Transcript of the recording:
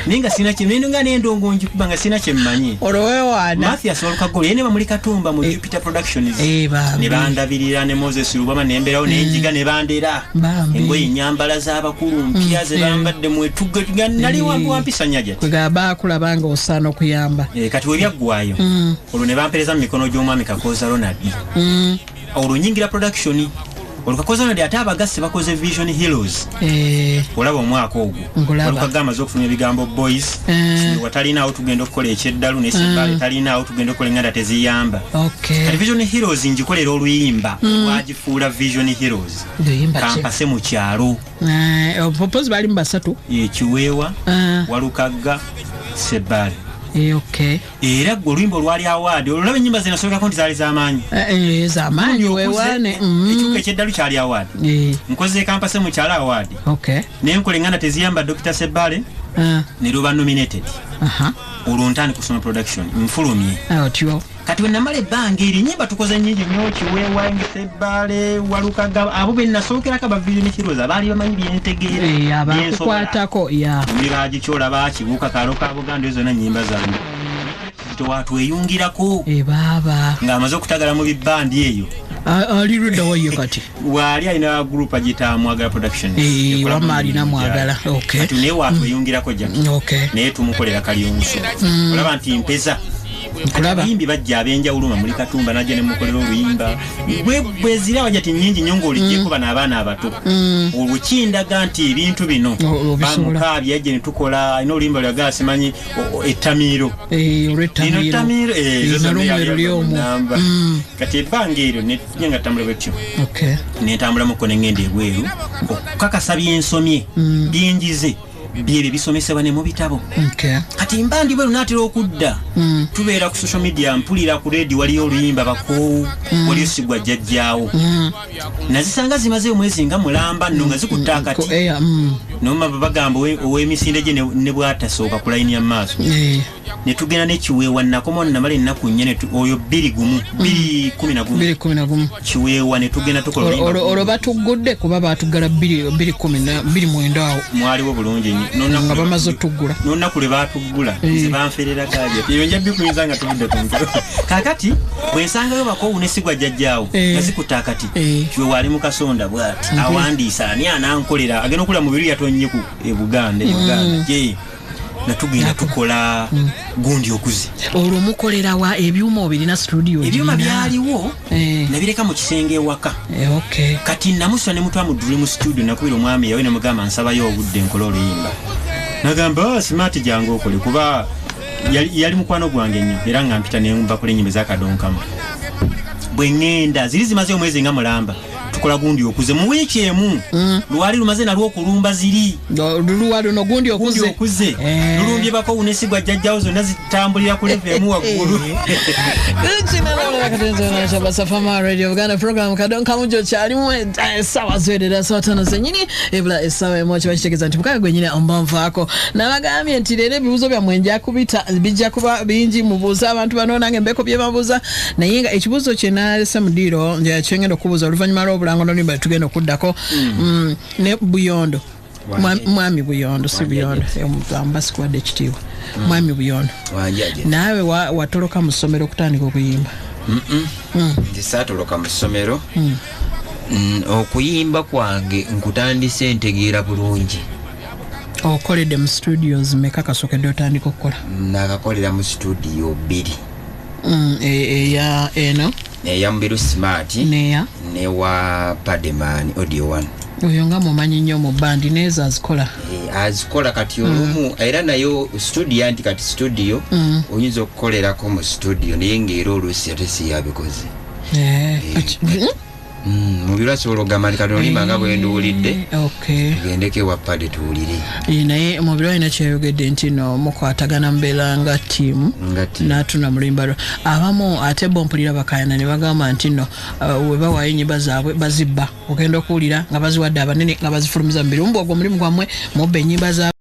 Naye nga sina kye nga n'endongo ngikuba nga sina kye mmanyi. Olwo weewaana. Mathias Walukagga ye ne bamuli Katumba mu Jupiter Productions. Bambi. Ne bandabirira ne Moses Lubwama ne mbeerawo ne njiga ne bandera. Bambi. Engoye ennyambala z'abakulu mpya ze bambadde mwetugga nali wampisa nnyo Hajati. Kwegamba baakulaba nga osaana okuyamba. Kati we byaggwayo olwo ne bampereza mu mikono gy'omwami Kakooza Ronald. Olwo nyingira production. Olwo Kakooza Ronald ate abagasse bakoze Vision Heroes. Olaba omwaka ogwo. Nkulaba. Walukagga amaze okufuna ebigambo boys. Watalinaawo tugenda okukola ekyeddalu ne Sebbaale talinaawo tugenda okukola enganda teziyamba. Kati Vision Heroes ngikolera oluyimba lwagifuula Vision Heroes. Luyimba ki? Kampase mu kyalo. Popozi bali mu basatu. Kiweewa, Walukagga, Sebbaale. Era gwe oluyimba olwali award, olaba ennyimba ze nasookako nti zaali z'amaanyi. Z'amaanyi, weewaane. Ekiwuka eky'eddalu kyali award. Nkoze Kampase mu kyalo award. Naye nkola enganda teziyamba Dr. Sebbaale. Ne luba nominated. Olwo ntandika kusoma production, nfulumye. Otyo. Kati we namala ebbanga eryo ennyimba tukoze nnyingi nnyo, Kiweewa, Sebbaale, Walukagga, abo be nasookerako aba Vision Heroes abaali bamanyi bye ntegeera, bye nsobola. Abakukwatako, ya. Omuli baagikyola, baakibuuka, kaalo ka Buganda, ezo zonna nnyimba zange. Kizito waatweyungirako. Baaba. Ng'amaze okutagala mu bibbandi eyo. Ali ludda wa ye kati? Waali alina group agiyita Mwagala Productions. Ekola Wamma alina mu Mwagala, gyalo. Kati naye waatweyungirako Jackie. Naye tumukolera Kalyonso. Olaba nti mpeza. Nkulaba. Abayimbi bajja ab'enjawulo nga muli Katumba najja ne mukolera oluyimba. Bwe zira wajja ti nnyingi nnyo ng'olijjeko bano abaana abato. Olwo kindaga nti ebintu bino Obisobola. bamukaabye yajja ne tukola, alina oluyimba lwe simanyi ettamiiro. Olw'ettamiiro. Lino ttamiiro, ezo zonna Nalwo yali mwe luli ava mu omwo. nnamba. Kati ebbanga eryo ne tujja nga ttambula bwetyo. Ne ntambulamuko ne ŋŋenda ebweru okukakasa bye nsomye, bye njize, byebyo bisomesebwa ne mu bitabo. Kati mba ndi bweru naatera okudda, tubeera ku social media, mpulira ku radio waliyo oluyimba bakoowu, waliyo sigwa jjajjaawo. Nazisanga zimaze omwezi nga mulamba nno nga zikutte akati. Noma bagamba ow'emisinde gye ne bw'atasooka ku layini ya maaso. Ne tugenda ne Kiweewa, nakomawo namala ennaku nnya oyo bbiri gumu, bbiri kumi na gumu. Bbiri kumi na gumu. Kiweewa ne tugenda tukola oluyimba Olwo batuggudde kuba baatuggala bbiri, bbiri kumi na, bbiri mwenda awo. Mwaliwo bulungi nnyo. Nga bamaze otuggula. N'olunaku lwe baatuggula, nze banferera gaaja. Ebyo nja bikunyuza nga tuvudde ku ntebe. Kaakati bwe nsangayo bakoowu ne sigwa jjajjaawo, nga zikutte akati. Kiweewa ali mu kasonda bw'ati, awandiisa ani anankolera, agenda okulaba mu biru yatonnye ku e Buganda, e Buganda. Ye. Nga tugenda tukola gundi okuze. Olwo mukolera wa ebyuma obirina studio Ebyuma ogirina? byaliwo, nabireka mu kisenge ewaka. Kati namusa ne mutwa mu Dream Studio, nakubira omwami yawe ne mugamba nsabayo obudde nkole oluyimba. Nagamba, smart jangu okole, kuba yali mukwano gwange nnyo, era nga mpita ne mbakola ennyimba ez'akadonkamu. Bwe ŋŋenda, ziri zimaze omwezi nga mulamba, tukola gundi okuze mu wiiki emu. Lwali lumaze nalwo okulumba ziri. Luluwa luno gundi okuze. Gundi okuze. Lulumbye bako unesigwa jjajjawo zonna zitambulira ku level emu waggulu. Safama Radio Uganda program Kadonka Mujo kyalimu essaawa ziwerera ssaawa ttaano zennyini, ebula essaawa emu, kiba kitegeeza nti mukaaga gwennyini ombonvaako. Nabagambye nti leero ebibuuzo byammwe nja kubita, bijja kuba bingi, mubuuze abantu bano nange mbeeko bye babuuza, naye nga ekibuuzo kye nalese mu ddiiro kyengenda okubuuza oluvannyuma lw'obulango n'oluyimba lwe tugenda okuddako. Ne Buyondo. Mwami Buyondo, si Buyondo. Amba sikuwadde ekitiibwa. Mwami Buyondo. Wanjaje. Naawe watoloka mu ssomero okutandika okuyimba? Nze saatoloka mu ssomero. Okuyimba kwange nkutandise ntegeera bulungi. Okoledde mu studios meka kasookedde otandika okukola? Nakakolera mu studio 2. Eya eno? Eya Mubiru Smart. Neya? Newa Pademan Audio 1. Oyo nga mumanyi nnyo mu bandi n'ezo azikola. Azikola kati olumu, era nayo studio anti kati studio oyinza okukolerako mu studio naye ng'era oluusi ate si yabikoze. Mubiru asobola okugamba nti kati oluyimba nga bwe nduwulidde, tugendeko ewa Pade tuwulire. Naye Mubiru alina kyeyayogedde nti no mukwatagana mubeera nga ttiimu, Nga ttiimu. n'atuna mu luyimba lwo. Abamu ate bo mpulira bakayana ne bagamba nti no, we bawaayo ennyimba zaabwe bazibba, ogenda okuwulira nga baziwadde abanene nga bazifulumiza mu birumbu. Ogwo omulimu gwammwe, mubba ennyimba zaabwe.